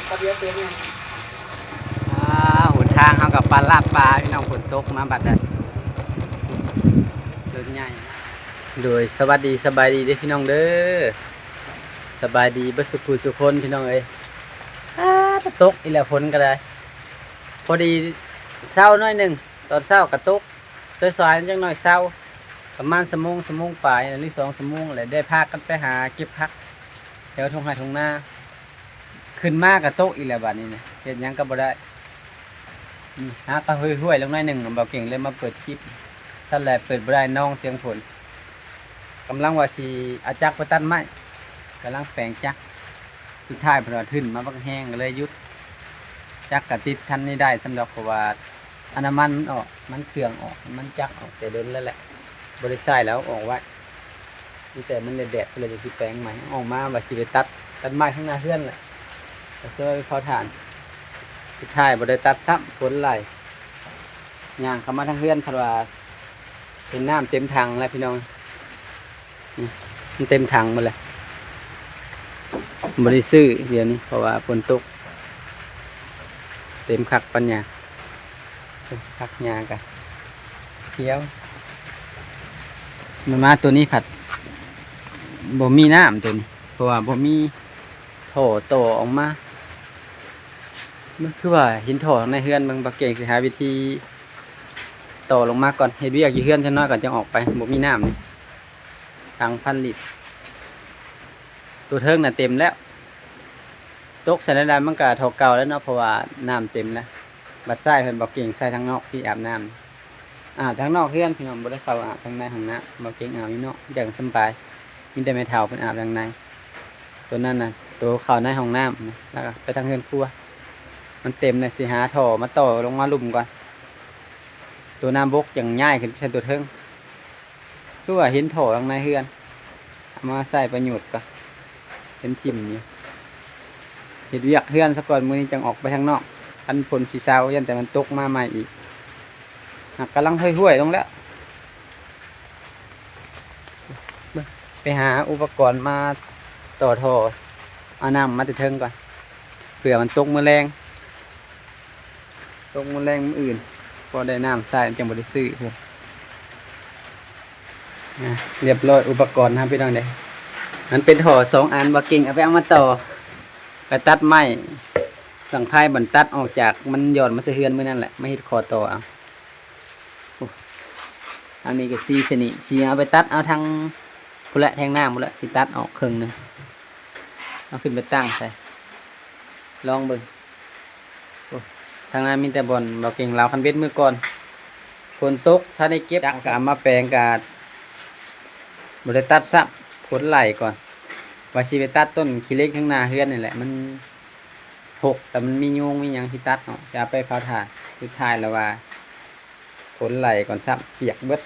ກັບເຮືອເຊນຫຍັງ ອ່າ ຫົນທາງເຮົາກໍປາລາບປາ ພີ່ນ້ອງ. ຝົນຕົກມາບັດນັ້ນ ລົດໃຫຍ່. ໂດຍ ສະຫວັດດີ ສະບາຍດີເດີພີ່ນ້ອງເດີ ສະບາຍດີເບິດສຸຂູສຸຄົນ ພີ່ນ້ອງເອີຍ. ອ້າ ຕົກອີກແລ້ວ ຝົນກໍໄດ້ ພໍດີເຊົາໜ້ອຍໜຶ່ງ ຕອນເຊົ້າກໍຕົກ ສາຍໆ ຈັກໜ້ອຍເຊົາ ປະມານຊົ່ວໂມງ ຊົ່ວໂມງປາຍ ຫຼື ສອງຊົ່ວໂມງແຫຼະ ໄດ້ພາກັນໄປຫາເກັບຜັກແຖວທົ່ງໄຮ່ທົ່ງນາ. ຂຶ້ນມາກໍຕົກອີກແລ້ວບາດນີ້ນະ ເຮັດຫຍັງກໍບໍ່ໄດ້. ອືມ ຫາກໍຫ້ວຍໆ ລົງໜ້ອຍໜຶ່ງ ບ່າວເກັ່ງເລີຍມາເປີດຄລິບ. ຊັ້ນແຫຼະ ເປີດບໍ່ໄດ້ ນ້ອງສຽງຝົນ. ກຳລັງວ່າຊິເອົາຈັກໄປຕັດໄມ້ ກຳລັງແປງຈັກ ສຸດທ້າຍເພິ່ນວ່າທຶນມາບັກແຮງ ກໍເລີຍຢຸດ. ຈັກກໍຕິດທັນນີ້ໄດ້ຊ້ຳດອກ ເພາະວ່າ ອັນນ້ຳມັນມັນອອກ ນ້ຳມັນເຄື່ອງອອກ ນ້ຳມັນຈັກອອກແຕ່ດົນແລ້ວແຫຼະ ບໍ່ໄດ້ໃຊ້ແລ້ວ ເອົາອອກໄວ້. ມີແຕ່ມັນແດດໆ ເພິ່ນເລີຍຊິແປງໃໝ່. ອອກມາວ່າຊິໄປຕັດ ຕັດໄມ້ທາງໜ້າເຮືອນແຫຼະ ກໍຊິໄປເຜົາຖ່ານ. ສຸດທ້າຍບໍ່ໄດ້ຕັດຊ້ຳ ຝົນໄຫຼ. ຍ່າງເຂົ້າມາທາງເຮືອນ ເພິ່ນວ່າເຫັນນ້ຳເຕັມຖັງແລ້ວ ພີ່ນ້ອງ. ນີ້ ມັນເຕັມຖັງໝົດແລ້ວ ບໍ່ໄດ້ຊື້ດຽວນີ້ ເພາະວ່າຝົນຕົກ. ເຕັມຄັກປັນຫຍັງ ຄັກຫຍ້າກະຂຽວ. ມາ ມາໂຕນີ້ພັດບໍ່ມີນ້ຳໂຕນີ້ ເພາະວ່າບໍ່ມີທໍ່ຕໍ່ອອກມາ. ມັນຄືວ່າເຫັນທໍ່ໃນເຮືອນ ເບິ່ງ ບ່າວເກັ່ງຊິຫາວິທີຕໍ່ລົງມາກ່ອນ ເຮັດວຽກຢູ່ເຮືອນຈັກໜ້ອຍກ່ອນ ຈັ່ງອອກໄປ. ບໍ່ມີນ້ຳນີ້ ຖັງພັນລິດ ໂຕເທິງນະເຕັມແລ້ວ. ຕົກໃສ່ແນວໃດມັນກະທໍ່ເກົ່າແລ້ວເນາະ ເພາະວ່ານ້ຳເຕັມແລ້ວ. ບັດໃຊ້ເພິ່ນ ບ່າວເກັ່ງໃສ່ທາງນອກ ທີ່ອາບນ້ຳ ອາບທາງນອກເຮືອນ ພີ່ນ້ອງ ບໍ່ໄດ້ເຂົ້າອາບທາງໃນຫ້ອງນ້ຳ. ບ່າວເກັ່ງອາບຢູ່ນອກ ຢ່າງສຳບາຍ ມີແຕ່ແມ່ເຖົ້າເພິ່ນອາບທາງໃນ. ໂຕນັ້ນນະ ໂຕເຂົ້າໃນຫ້ອງນ້ຳນະ ແລ້ວກໍໄປທາງເຮືອນຄົວ. ມັນເຕັມແລ້ວ ຊິຫາທໍ່ມາຕໍ່ລົງມາລຸ່ມກ່ອນ. ໂຕນ້ຳບົກຈັ່ງຍ້າຍຂຶ້ນໄປໃສ່ໂຕເທິງ. ຄືວ່າເຫັນທໍ່ທາງໃນເຮືອນ ເອົາມາໃຊ້ປະໂຫຍດກ່ອນ ເຫັນຖິ້ມຢູ່. ເຮັດວຽກເຮືອນສາກ່ອນ ມື້ນີ້ຈັ່ງອອກໄປທາງນອກ. ຄັນຝົນຊິເຊົາ ຢ້ານແຕ່ມັນຕົກມາໃໝ່ອີກ. ຫາກກຳລັງຫ້ວຍໆ ລົງແລ້ວ. ເບິ່ງ ໄປຫາອຸປະກອນມາຕໍ່ທໍ່ ເອົານ້ຳມາແຕ່ເທິງກ່ອນ ເພື່ອມັນຕົກມື້ແລງ. ຕົກມື້ແລງມື້ອື່ນ ພໍໄດ້ນ້ຳໃຊ້ ມັນຈັ່ງບໍ່ໄດ້ຊື້ພຸ້ນ. ອ່າ ລຽບຮ້ອຍອຸປະກອນນະພີ່ນ້ອງເດ້. ມັນເປັນທໍ່ສອງອັນ ບ່າວເກັ່ງເອົາໄປເອົາມາຕໍ່ ໄປຕັດໄມ້ ສັງໄພບັນຕັດອອກຈາກ ມັນຢອດມາໃສ່ເຮືອນມື້ນັ້ນແຫຼະ ມາເຮັດຂໍ້ຕໍ່ເອົາ. ໂອ້ ທາງນີ້ກໍສີຊະນິ ຊິເອົາໄປຕັດເອົາທາງພຸ້ນແຫຼະ ແທງນ້ຳພຸ້ນແຫຼະ ຊິຕັດອອກເຄິ່ງໜຶ່ງ ເອົາຂຶ້ນໄປຕັ້ງໃສ່ ລອງເບິ່ງ. ໂອ້ ທາງນັ້ນມີແຕ່ບ່ອນບ່າວເກັ່ງລາວຄັນເບັດມື້ກ່ອນ ຝົນຕົກ ຖ້າໄດ້ເກັບຈັກກໍເອົາມາແປງ ກະບໍ່ໄດ້ຕັດຊ້ຳ ຝົນໄຫຼກ່ອນ. ວ່າຊິໄປຕັດຕົ້ນຂີ້ເຫຼັກທາງໜ້າເຮືອນນີ້ແຫຼະ ມັນຮົກ ແຕ່ມັນມີຍຸງມີຫຍັງ ຊິຕັດເນາະ ຈະເອົາໄປເຜົາຖ່ານ. ສຸດທ້າຍແລ້ວວ່າ ຝົນໄຫຼກ່ອນຊ້ຳ ປຽກເບິດ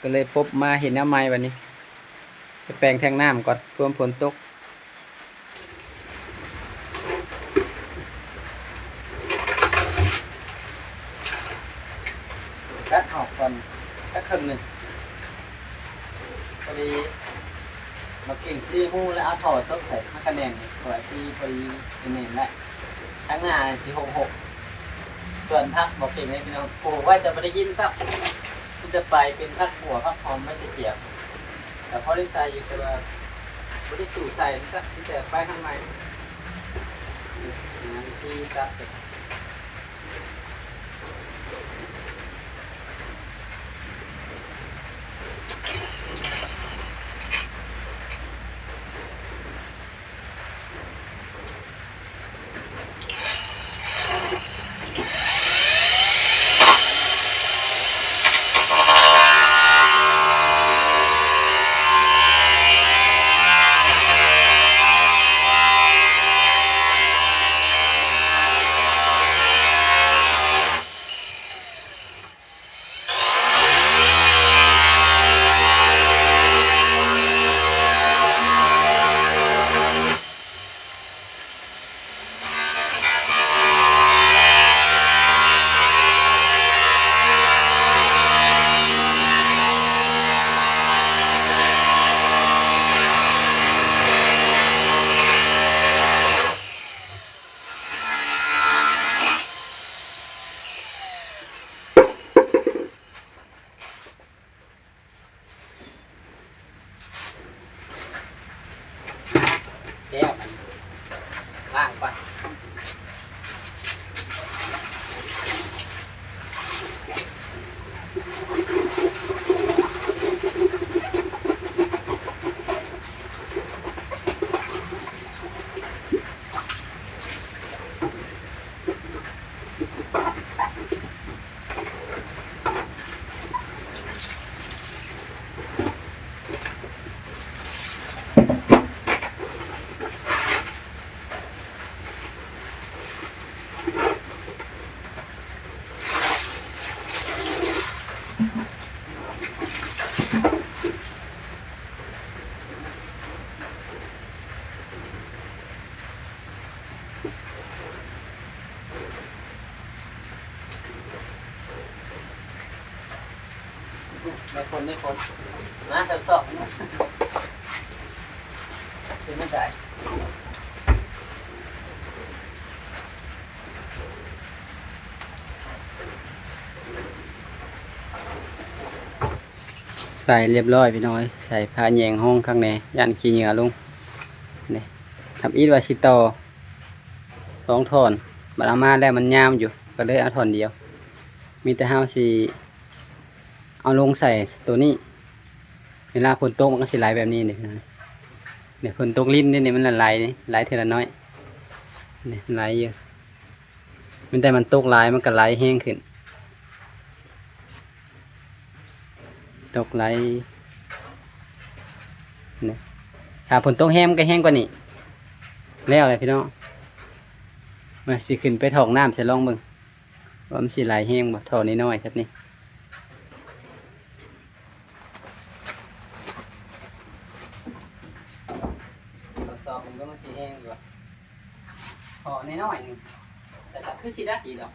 ກໍເລີຍປົບມາເຮັດແນວໃໝ່. ບັດນີ້ໄປແປງແທງນ້ຳກ່ອນ ເພື່ອຝົນຕົກ. ຕັດອອກກ່ອນຈັກເຄິ່ງໜຶ່ງ. ພໍດີ ໝາກເກັ່ງສີ່ໝູ່ ແລ້ວເອົາທໍ່ສົກໃສ່ ມັນກະແໜ້ນນີ້ ເພາະວ່າສີ່ພໍດີຈະແໜ້ນແລ້ວ. ທາງໜ້າຊິຫົກຫົກ. ສ່ວນຜັກບໍ່ເກັ່ງເດ້ພີ່ນ້ອງ ປູກໄວ້ແຕ່ບໍ່ໄດ້ກິນຊ້ຳ ມີແຕ່ໄປເປັນຜັກບົ່ວ ຜັກຫອມ ໃບກະຈຽບ ກໍພໍໄດ້ໃສ່ຢູ່ ແຕ່ວ່າບໍ່ໄດ້ສູ້ໃສ່ ມັນກໍມີແຕ່ໄປທາງໃໝ່. ທີ່ຕັດ ຄົນໄດ້ຄົນ ມາທົດສອບເນາະ ເປັນຈັ່ງໃດ? ໃສ່ລຽບຮ້ອຍພີ່ນ້ອງເອີຍ ໃສ່ຜ້າແຍງຫ້ອງຄັກແນ່ ຢ້ານຂີ້ເຫຍື້ອລົງ. ນີ້ ທຳອິດວ່າຊິຕໍ່ສອງທ່ອນ ບັດເອົາມາແລ້ວມັນຍາວຢູ່ ກໍເລີຍເອົາທ່ອນດຽວ. ມີແຕ່ເຮົາຊິເອົາລົງໃສ່ໂຕນີ້ ເວລາຝົນຕົກມັນກໍຊິໄຫຼແບບນີ້ນີ້. ນີ້ຝົນຕົກລິນນີ້ ນີ້ມັນລະໄຫຼນີ້ ໄຫຼເທື່ອລະໜ້ອຍນີ້ ໄຫຼຢູ່. ມັນ ແຕ່ມັນຕົກຫຼາຍ ມັນກໍໄຫຼແຮງຂຶ້ນ ຕົກໄຫຼນີ້. ຖ້າຝົນຕົກແຮງ ມັນກໍແຮງກວ່ານີ້. ແລ້ວແຫຼະພີ່ນ້ອງ ມາ ຊິຂຶ້ນໄປຖອກນ້ຳໃສ່ລອງເບິ່ງ ວ່າມັນຊິໄຫຼແຮງບໍ່ ທໍ່ນ້ອຍໆ ແບບນີ້. ທົດສອບເບິ່ງ ມັນຊິແຮງຢູ່ບໍ່? ທໍ່ນ້ອຍໆໜຶ່ງ ແຕ່ກໍຄືຊິໄດ້ຢູ່ດອກ.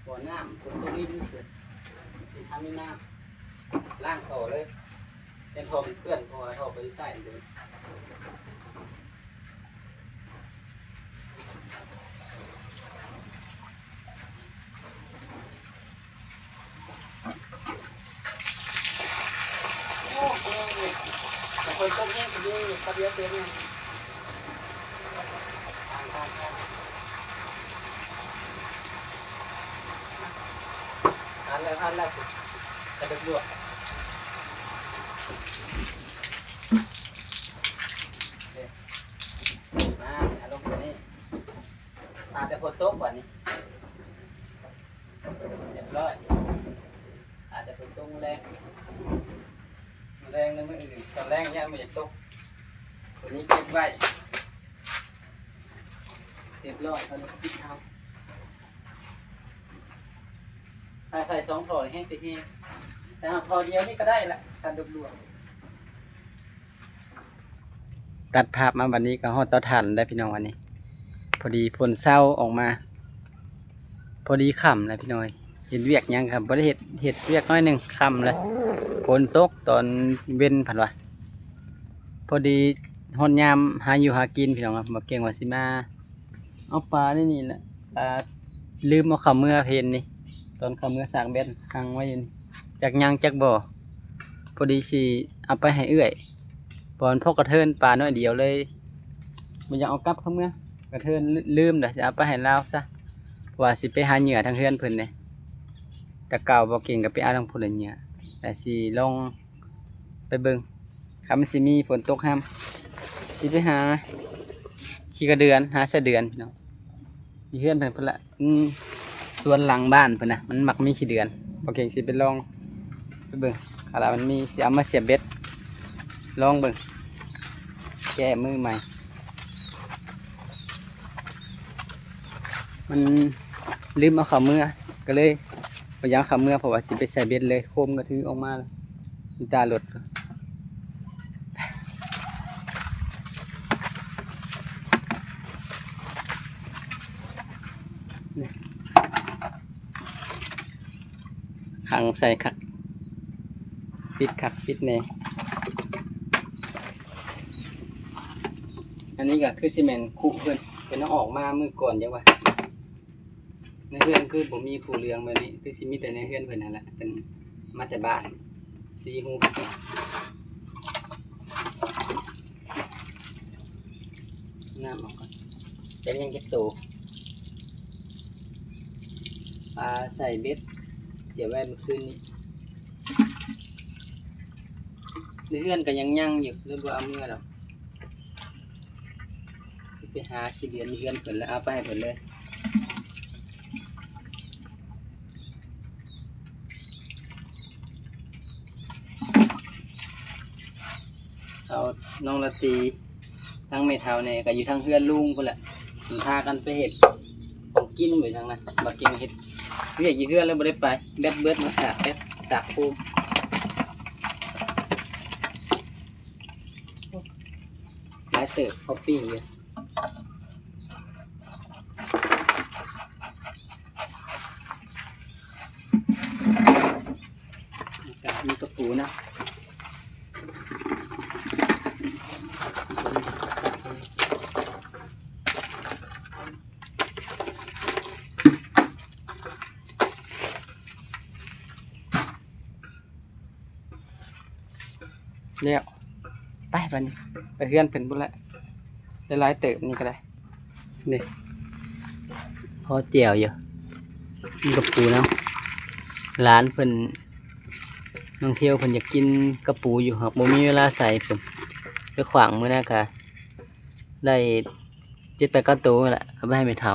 ບໍ່ ນ້ຳ ຝົນຕົກລິນ ຊິທຳໃຫ້ນ້ຳ ລ້າງທໍ່ເລີຍ ແຕ່ທໍ່ມັນເປື້ອນ ເພາະວ່າທໍ່ບໍ່ໄດ້ໃຊ້ໂດນ. ໂອ້ຍ ແຕ່ຝົນຕົກແຮງ ຢູ່ກັບເຮືອເຕັມ. ຜ່ານແລ້ວ ຜ່ານແລ້ວ ກະດູກດວກ. ມາ ອາລົມຕົວນີ້ ຖ້າແຕ່ຝົນຕົກບາດນີ້ ຮຽບຮ້ອຍ. ອາດຈະເປັນຕົງແລງ ແລງໃນມື້ອື່ນ ຕອນແລງຢ້ານບໍ່ຢາກຕົກ. ຕົວນີ້ປິດໄວ້ ຮຽບຮ້ອຍ ເຮົາປິດເອົາ. ຖ້າໃສ່ສອງທໍ່ແຮງຊິແຮງ ແຕ່ເອົາທໍ່ດຽວນີ້ກໍໄດ້ລະ ຄັນດວກໆ. ຕັດພາບມາບັດນີ້ກໍຮອດເຕົາຖ່ານແລ້ວພີ່ນ້ອງ. ອັນນີ້ພໍດີຝົນເຊົາອອກມາ ພໍດີຄ່ຳແລ້ວພີ່ນ້ອງເອີຍ. ເຮັດວຽກຫຍັງກໍບໍ່ໄດ້ເຮັດ ເຮັດວຽກໜ້ອຍໜຶ່ງຄ່ຳແລ້ວ ຝົນຕົກຕອນເວັນ ພັດວ່າ ພໍດີຮອດຍາມຫາຢູ່ຫາກິນພີ່ນ້ອງ. ບໍ່ເກັ່ງວ່າຊິມາ ເອົາປາໃນນີ້ແຫຼະ ປາ ລືມເອົາເຂົ້າເມືອເພນນີ້ ຕອນເຂົ້າເມືອສາກແບັດ ຮັງໄວ້ຢູ່ນີ້ ຈັກຍັງຈັກບໍ່. ພໍດີຊິເອົາໄປໃຫ້ເອື້ອຍ ບ່ອນພໍກະເທີນ ປາໜ້ອຍດຽວເລີຍ ບໍ່ຢາກເອົາກັບເຂົ້າເມືອ. ກະເທີນລືມລະ ຊິເອົາໄປໃຫ້ລາວຊະ ເພາະວ່າຊິໄປຫາເຫຍື່ອທາງເຮືອນເພິ່ນເດ້. ແຕ່ເກົ່າບໍ່ເກັ່ງກໍໄປເອົາທາງພຸ້ນລະເຫຍື່ອ ແຕ່ຊິລອງໄປເບິ່ງ. ຄັນມັນຊິມີຝົນຕົກຫ້າມ ຊິໄປຫາຂີ້ກະເດືອນ ຫາສະເດືອນພີ່ນ້ອງ. ຢູ່ເຮືອນເພິ່ນພຸ້ນລະ ອືມ ສວນຫຼັງບ້ານເພິ່ນນະ ມັນມັກມີຂີ້ເດືອນ. ບໍ່ເກັ່ງຊິໄປລອງໄປເບິ່ງ ຖ້າວ່າມັນມີ ຊິເອົາມາສຽບເບັດ ລອງເບິ່ງ ແກ້ມືໃໝ່. ມັນລືມເອົາເຂົ້າເມືອ ກໍເລີຍບໍ່ຢາກເອົາເຂົ້າເມືອ ເພາະວ່າຊິໄປໃສ່ເບັດເລີຍ. ໂຄມກໍຖືອອກມາ ມີຕາລົດ ຂັງໃສ່ຄັກ ປິດຄັກປິດແນ່. ອັນນີ້ກໍຄືຊິແມ່ນຄຸເພິ່ນ ເພິ່ນເອົາອອກມາມື້ກ່ອນຈັ່ງວ່າ. ໃນເຮືອນຄືບໍ່ມີພູເຫຼືອງແບບນີ້ ຄືຊິມີແຕ່ໃນເຮືອນເພິ່ນຫັ້ນແຫຼະ ເປັນມາແຕ່ບ້ານ ສີ່ຮູບ. ນ້ຳອອກກ່ອນ ເປັນຫຍັງຈັກໂຕ ປາໃສ່ເບັດ ສຽບໄວ້ມື້ຄືນນີ້. ໃນເຮືອນກໍຍັງຍັງຢູ່ ເລີຍບໍ່ເອົາເມືອດອກ. ໄປຫາຂີ້ເດືອນເຮືອນເພິ່ນ ແລ້ວເອົາໄປໃຫ້ເພິ່ນເລີຍ. ເອົານ້ອງລາຕີ ທັງແມ່ເຖົ້າແດ່ ກໍຢູ່ທາງເຮືອນລຸງພຸ້ນແຫຼະ ເພິ່ນພາກັນໄປເຮັດຂອງກິນຢູ່ທາງນັ້ນ ບັກກິນເຮັດວຽກຢູ່ເຮືອນ ແລ້ວບໍ່ໄດ້ໄປ ແບັດເບິດ ມາສາກແບັດ ສາກພູມ. ຫຼາຍເຕີບ ເຂົ້າປີ້ງຢູ່. ແລ້ວ ໄປບາດນີ້ ໄປເຮືອນເພິ່ນພຸ້ນແຫຼະ ໄດ້ຫຼາຍເຕີບນີ້ກໍໄດ້. ນີ້ພໍແຈ່ວຢູ່ ມີກະປູນຳ. ຫຼານເພິ່ນ ນ້ອງທຽວເພິ່ນຢາກກິນກະປູຢູ່ ຫາກບໍ່ມີເວລາໃສ່ພຸ້ນ ໄປຂວ້າງມື້ນັ້ນກະໄດ້ເຈັດແປດເກົ້າໂຕແຫຼະ ເອົາໄປໃຫ້ແມ່ເຖົ້າ.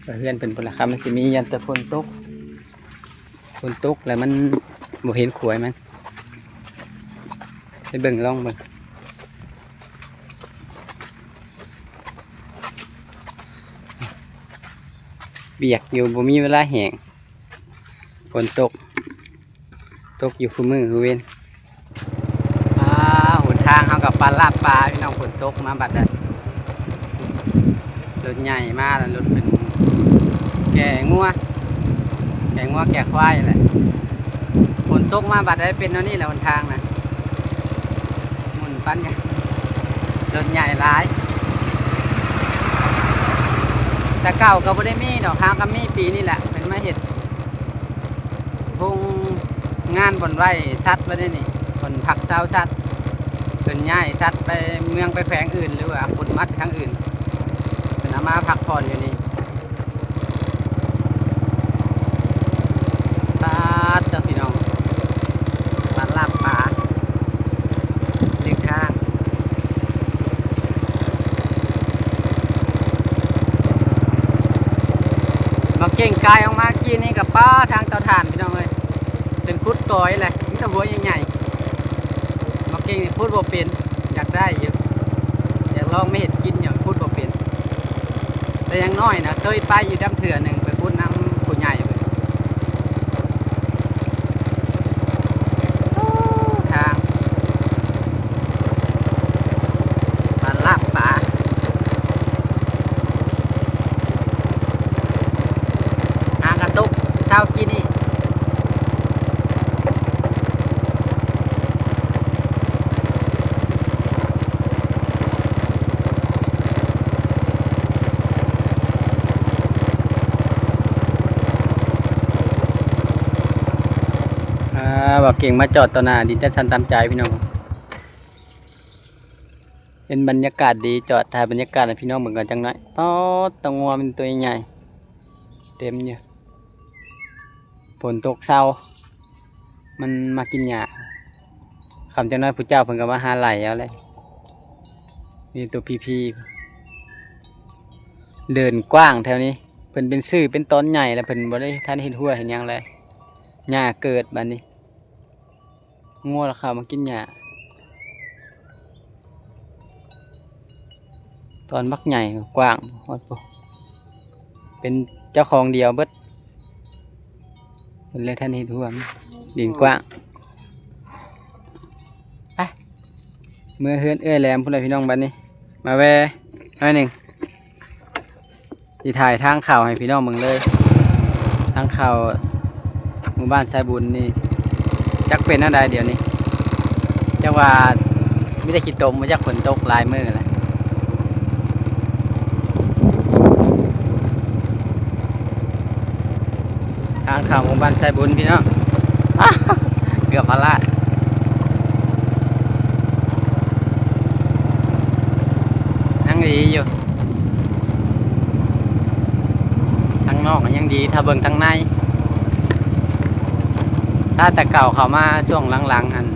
ໄປ ໄປເຮືອນເພິ່ນພຸ້ນລະ ຄັນມັນຊິມີ ຢ້ານແຕ່ຝົນຕົກ ຝົນຕົກແລ້ວມັນບໍ່ເຫັນຂວາຍມັນ. ໄປເບິ່ງ ລອງເບິ່ງ ປຽກຢູ່ ບໍ່ມີເວລາແຫ້ງ ຝົນຕົກ ຕົກຢູ່ຄູ່ມື້ຄູ່ເວັນ. ອ່າ ຫົນທາງເຮົາກໍປານລາບປາ ພີ່ນ້ອງ. ຝົນຕົກມາບັດນັ້ນ ລົດໃຫຍ່ມາແລ້ວ ລົດເປັນແກ່ງົວ ແກ່ງົວແກ່ຄວາຍແຫຼະ. ຝົນຕົກມາບັດໄດ້ເປັນແນວນີ້ແຫຼະ ຫົນທາງນະ ໝຸ່ນປັນຫຍັງ ລົດໃຫຍ່ຫຼາຍ. ແຕ່ເກົ່າກໍບໍ່ໄດ້ມີດອກ ຫາກໍມີປີນີ້ແຫຼະ ເພິ່ນມາເຮັດ ໂຮງງານບ່ອນໄວ້ສັດ ບັດນີ້ນີ້ ບ່ອນພັກເຊົາສັດ ເພິ່ນຍ້າຍສັດໄປເມືອງ ໄປແຂວງອື່ນ ຫຼືວ່າຂົນມາທາງອື່ນ ເພິ່ນເອົາມາພັກຜ່ອນຢູ່ນີ້. ປາດເຕີ ພີ່ນ້ອງ ບ້ານລາບປາ ເລກທາງ ບັກເກັ່ງກາຍອອກມາກີ້ນີ້ກໍ ປ້າ ທາງເຕົາຖ່ານ ພີ່ນ້ອງເອີຍ ເປັນຂຸດກອຍແຫຼະ ມີແຕ່ຫົວໃຫຍ່ໆ. ບັກເກັ່ງນີ້ຂຸດບໍ່ເປັນ ຢາກໄດ້ຢູ່ ຢາກລອງມາເຮັດກິນຢູ່ ຂຸດບໍ່ເປັນ ແຕ່ຢ່າງໜ້ອຍນະ ເຄີຍໄປຢູ່ນຳເທື່ອໜຶ່ງ ໄປຂຸດນຳຜູ້ໃຫຍ່ເພິ່ນ. ໂອ້ ທາງ ບ້ານລາບປາ ຫາກະຕົກເຊົ້າກີ້ນີ້. ອ່າ ບ່າວເກັ່ງມາຈອດຕໍ່ໜ້າດິນຈັດສັນຕາມໃຈ ພີ່ນ້ອງ. ເປັນບັນຍາກາດດີ ຈອດຖ່າຍບັນຍາກາດໃຫ້ພີ່ນ້ອງເບິ່ງກ່ອນຈັກໜ້ອຍ. ປາດ ຕົວງົວມັນຕົວໃຫຍ່ ເຕັມຢູ່. ຝົນຕົກເຊົາ ມັນມາກິນຫຍ້າ. ຄ່ຳຈັກໜ້ອຍຜູ້ເຈົ້າເພິ່ນກໍມາຫາໄລ່ເອົາແຫຼະ. ມີຕົວພີໆ ເດີ່ນກວ້າງແຖວນີ້. ເພິ່ນເປັນຊື່ເປັນຕອນໃຫຍ່ແລ້ວ ເພິ່ນບໍ່ໄດ້ທັນເຮັດຮົ້ວເຮັດຫຍັງເລີຍ. ຫຍ້າເກີດບາດນີ້. ງົວລະເຂົ້າມາກິນຫຍ້າ ຕອນບັກໃຫຍ່ກວ້າງ ຮອດພຸ້ນ ເປັນເຈົ້າຂອງດຽວເບິດ ເພິ່ນເລີຍທັນເຮັດຮ່ວມ ດິນກວ້າງ. ໄປ ເມືອເຮືອນເອື້ອຍແຫຼມພຸ້ນແຫຼະພີ່ນ້ອງ ບາດນີ້ ມາແວ່ໜ້ອຍໜຶ່ງ. ຊິຖ່າຍທາງເຂົ້າໃຫ້ພີ່ນ້ອງເບິ່ງເລີຍ. ທາງເຂົ້າໝູ່ບ້ານສາຍບຸນນີ້ ຈັກເປັນແນວໃດດຽວນີ້ ຈັກວ່າມີແຕ່ຂີ້ຕົມ ບໍ່ຈັກ ຝົນຕົກຫຼາຍມື້ແລ້ວ. ທາງເຂົ້າໝູ່ບ້ານສາຍບຸນພີ່ນ້ອງ ເກືອບພາລາດ. ຍັງດີຢູ່ ທາງນອກຍັງດີ ຖ້າເບິ່ງທາງໃນ ຖ້າແຕ່ເກົ່າເຂົ້າມາຊ່ວງຫຼັງໆ ຫັ້ນ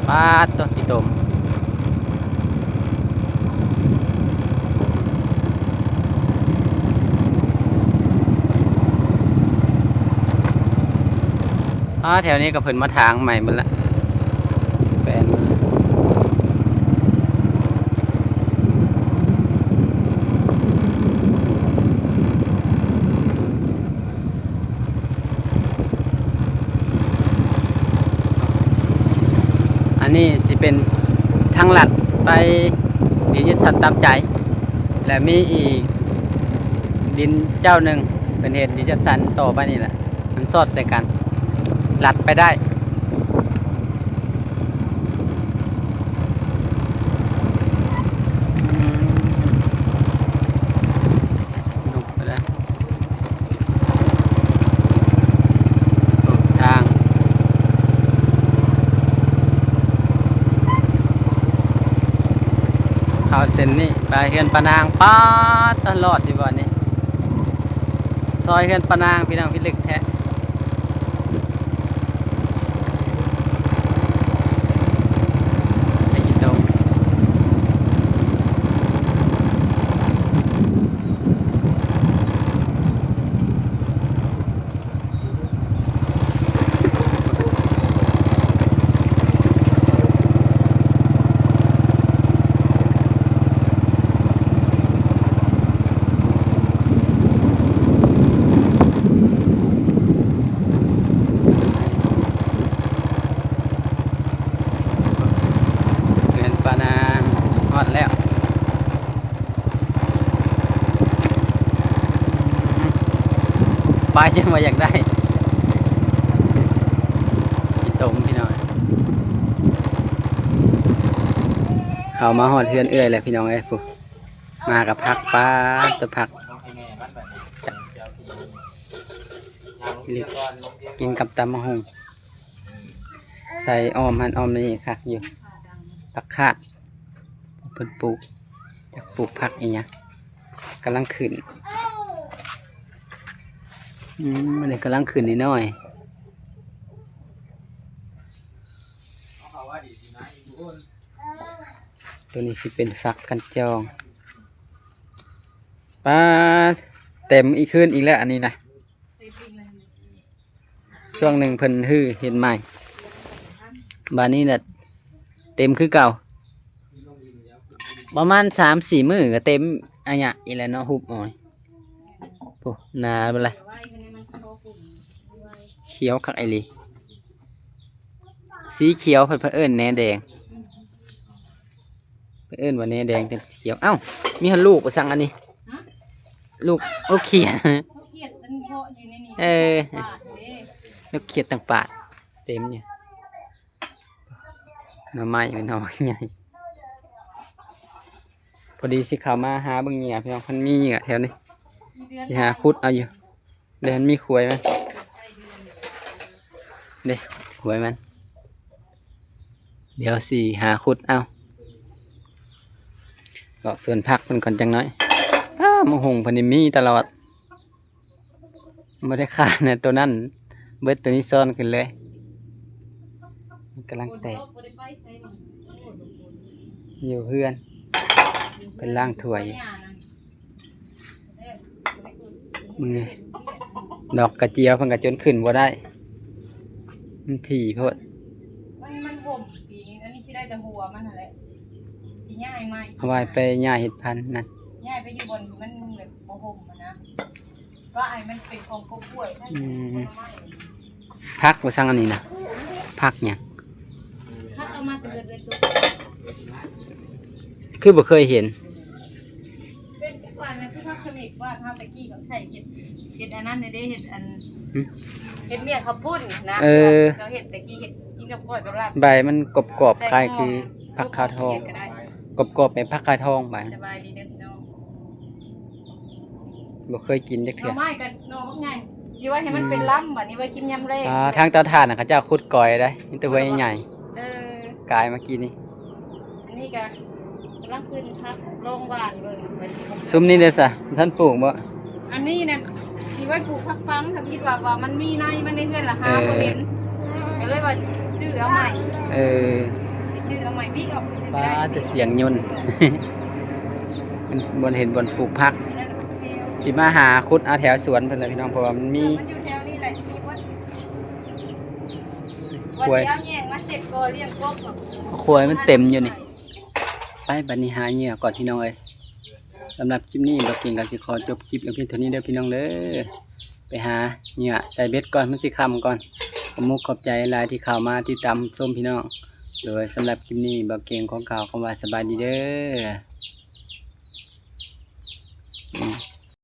ປາດໂທ້ ຂີ້ຕົມ. ອ້າ ແຖວນີ້ກໍເພິ່ນມາຖາງໃໝ່ເບິດລະ ແປນ ອັນນີ້ຊິເປັນທາງລັດໄປດິນຈັດສັນຕາມໃຈ ແລະ ມີອີກດິນເຈົ້າໜຶ່ງ ເພິ່ນເຮັດດິນຈັດສັນຕໍ່ໄປນີ້ແຫຼະ ມັນສອດໃສ່ກັນ ລັດໄປໄດ້. ອືມ ລົງໄປແລ້ວ ເ ເອົາເສັ້ນນີ້ໄປເຮືອນປານາງ. ປາດ ຕະຫຼອດຢູ່ບ່ອນນີ້ ຊອຍເຮືອນປານາງ ພີ່ນ້ອງ ພິລຶກແທ້. ໄປກິນໂຕ ເຮືອນປານາງ ຮອດແລ້ວ. ໄປຈັ່ງວ່າຢາກໄດ້ ຂີ້ຕົມພີ່ນ້ອງ. ເຂົ້າມາຮອດເຮືອນເອື້ອຍແລ້ວພີ່ນ້ອງເອີຍ. ພຸ້ນ ມາກັບຜັກ ປາດ ແຕ່ຜັກ ກິນກັບຕຳບັກຫຸ່ງ ໃສ່ອ້ອມຫັ້ນອ້ອມນີ້ ຄັກຢູ່. ຜັກຄາດ ເພິ່ນປູກ ຈັກປູກຜັກອີ່ຫຍັງ ກຳລັງຂຶ້ນ. ອືມ ມັນກຳລັງຂຶ້ນນ້ອຍໆ. ໂຕນີ້ຊິເປັນຝັກກັນຈອງ. ປາດ ເຕັມອີກຄືນອີກແລ້ວອັນນີ້ນະ. ຊ່ວງໜຶ່ງເພິ່ນຮື້ເຮັດໃໝ່ ບາດນີ້ນະເຕັມຄືເກົ່າ. ປະມານສາມສີ່ມື້ກໍເຕັມອາຍະອີກແລ້ວເນາະ ຮຸບອອຍ. ໂອ້ ໜາເບິດລະ ຂຽວຄັກອີ່ຫຼີ. ສີຂຽວເພິ່ນ ເພິ່ນເອີ້ນແໜແດງ ເພິ່ນເອີ້ນວ່າແໜແດງ ແຕ່ຂຽວ. ເອົ້າ ມີຮອດລູກວ່າຊັ້ນອັນນີ້ ຮະ? ລູກ ລູກຂຽດ ລູກຂຽດຕັ້ງເພາະຢູ່ໃນນີ້. ເອີ ປາດເດ້ ລູກຂຽດຕັ້ງປາດ ເຕັມຢູ່. ໜໍ່ໄມ້ເປັນໜໍ່ໄມ້ໃຫຍ່. ພໍດີຊິເຂົ້າມາຫາເບິ່ງເຫຍື່ອ ພີ່ນ້ອງ ຄັນມີເຫຍື່ອແຖວນີ້ ຊິຫາຂຸດເອົາຢູ່. ເດ້ ມັນມີຂວາຍມັນ ເດ້ ຂວາຍມັນ. ດຽວຊິຫາຂຸດເອົາ. ເລາະສວນຜັກເພິ່ນກ່ອນຈັກໜ້ອຍ. ອ້າ ໝາກຫຸ່ງເພິ່ນນີ້ມີຕະຫຼອດ ບໍ່ໄດ້ຂາດນະ. ໂຕນັ້ນເບິດ ໂຕນີ້ຊ້ອນຂຶ້ນເລີຍ. ມັນກຳລັງແຕກ ຢູ່ເຮືອນ ເພິ່ນລ້າງຖ້ວຍ. ມື້ນີ້ ດອກກະຈຽວເພິ່ນກໍຈົນຂຶ້ນບໍ່ໄດ້ ມັນຖີ່ໂພດ. ມັນ ມັນຫົ່ມປີນີ້ ອັນນີ້ຊິໄດ້ແຕ່ຫົວມັນຫັ້ນແຫຼະ ຊິຍ້າຍໃໝ່. ເອົາໄວ້ໄປຍ້າຍເຫັດພັນນັ້ນ ຍ້າຍໄປຢູ່ບ່ອນທີ່ມັນແບບບໍ່ຫົ່ມຫັ້ນນະ ວ່າໃຫ້ມັນເປັນຂອງກົກກ້ວຍ. ອືມ ຜັກວ່າຊັ້ນອັນນີ້ນະ ຜັກຫຍັງ? ຜັກເອົາມາແຕ່ເຮືອນເອື້ອຍຕຸກ ຄືບໍ່ເຄີຍເຫັນ. ເປັນຄືວ່ານະ ຄືຜັກຂະເໝກ ວ່າເຮົາແຕ່ກີ້ກໍໃຊ້ເຮັດ ເຮັດອັນນັ້ນເດ້ ເຮັດອັນ ຫຶ ເຮັດໝ້ຽງເຂົ້າປຸ້ນນະ. ເອີ ເຮົາເຮັດແຕ່ກີ້ ເຮັດກິນກັບກ້ອຍກັບລາບ. ໃບມັນກອບໆ ໃສ່ ຄ້າຍຄືຜັກຂາວທອງ ກໍໄດ້ ກອບໆ ແບບຜັກຂາວທອງ. ໃບ ສະບາຍດີເດີພີ່ນ້ອງ. ບໍ່ເຄີຍກິນຈັກເທື່ອ. ໜໍ່ໄມ້ກັບໜໍ່ບັກໃຫຍ່ ຊິໄວ້ໃຫ້ມັນເປັນລຳ ອືມ ບັດນີ້ໄວ້ກິນຍາມແລງ. ອ່າ ທາງເຕົາຖ່ານນະ ເຂົາເຈົ້າຂຸດກ່ອຍໄດ້ ມີແຕ່ຫົວໃຫຍ່. ເອີ ກາຍມາກີ້ນີ້. ອັນນີ້ກະກຳລັງຂຶ້ນຜັກລອງຫວ່ານເບິ່ງວ່າຊິອອກ. ຊຸມນີ້ເດ້ຊະ ບໍ່ທັນປູກບໍ່? ອັນນີ້ນະ ຊິໄວ້ປູກຜັກປັງ ທຳອິດວ່າ ວ່າມັນມີໃນມັນໃນເຮືອນລະ ຫາ ເອີ ບໍ່ເຫັນ ກໍເລີຍວ່າຊື້ເອົາໃໝ່. ເອີ ຊິຊື້ເອົາໃໝ່ ບິກອອກຊື່ໆ ປາ ກໍໄດ້ ແຕ່ສຽງຍົນ ມັນບໍ່ເຫັນບ່ອນປູກຜັກ. ຊິມາຫາຂຸດເອົາແຖວສວນເພິ່ນແຫຼະພີ່ນ້ອງ ເພາະວ່າມັນມີ ເອີ ມັນຢູ່ແຖວນີ້ແຫຼະ ມີໝົດ. ຄວາຍ ວ່າຊິເອົາແຍງມາເຊັດບໍ່ລ້ຽງກົບ ຄວາຍມັນເຕັມຢູ່ນີ້. ໄປ ບັດນີ້ຫາເຫຍື່ອກ່ອນພີ່ນ້ອງເອີຍ. ສຳລັບຄລິບນີ້ ບ່າວເກັ່ງກໍຊິຂໍຈົບຄລິບລງພຽງເທົ່ານີ້ເດີພີ່ນ້ອງເດີ. ໄປຫາເຫຍື່ອໃສ່ເບັດກ່ອນ ມັນຊິຄ່ຳກ່ອນ. ຂອບມຸກຂອບໃຈຫຼາຍທີ່ເຂົ້າມາຕິດຕາມຊົມພີ່ນ້ອງ. ໂດຍ ສຳລັບຄລິບນີ້ ບ່າວເກັ່ງຂໍກ່າວຄຳວ່າສະບາຍດີເດີ.